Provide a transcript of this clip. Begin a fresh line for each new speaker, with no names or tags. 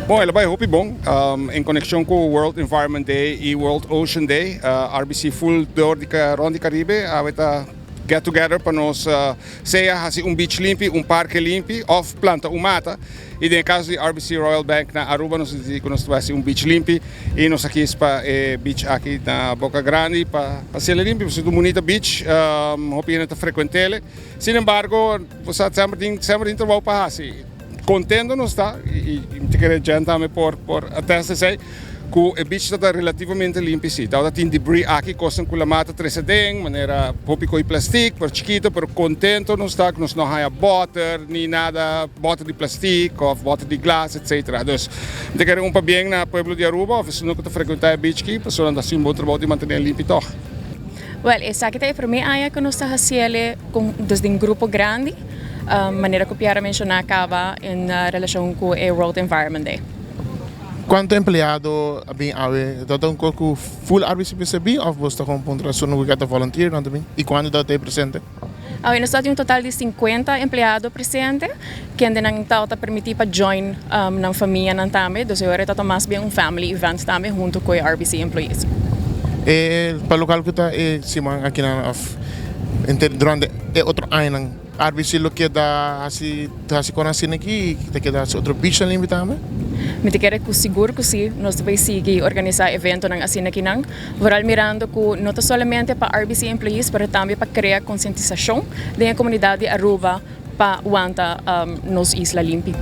Bon, el a bai hopi bon. En konekshon ku World Environment Day i World Ocean Day, RBC full dor di rond di Karibe awe ta get together pa nos sea hasi un beach limpi, un parke limpi òf planta un mata. I den e kaso di RBC Royal Bank na Aruba nos a disidi ku nos ta bai hasi un beach limpi i nos a kis pa e beach aki na Boca Grandi pa hasiel limpi pasobra ta un bunita beach, hopi hende ta frekuent'el. Sin embargo, bo sa semper tin semper tin trabou pa hasi. Kontento nos ta i mi ta kere Jen tambe por por atest esei ku e beach ta ta relativamente limpi si. Tabata tin debris aki kosnan ku lamá ta trese aden manera hopi koi plastic pero chikito pero kontento nos ta ku nos no haña bòter ni nada bòter di plastic òf bòter di glas etcetera. Dus mi ta kere un pabien na pueblo di Aruba òf esun ku ta frekuentá e beach aki pasobra nan ta hasi un bon trabou di mantené limpi tòg.
Wèl, esaki ta e promé aña ku nos ta hasiel kon dus den grupo grandi, manera ku Pierre a menshoná kaba en relashon ku e World Environment Day.
Kuantu empleado a bin awe? Ta ta un kos ku full RBC mester bin òf bos ta kon puntra esun ku ta volunteer nan ta bin? I kuantu ta ta presente?
Awe nos ta tin un total di 50 empleado presente, kendenan ta ta permití pa join nan famianan tambe, dus e ora ta ta mas bien un family event tambe hunto ku e RBC employees.
E pa lokal ku ta e siman akinan òf henter durante e otro añanan RBC lo keda hasi hasi kon asina aki i ta keda hasi otro beachnan limpi tambe?
Mi ta kere ku sigur ku si, nos ta bai sigui organisá eventonan asina akinan. Vooral mirando cu no ta solamente pa RBC employees pero tambe pa crea concientisacion den e comunidad di Aruba pa wanta nos isla limpi.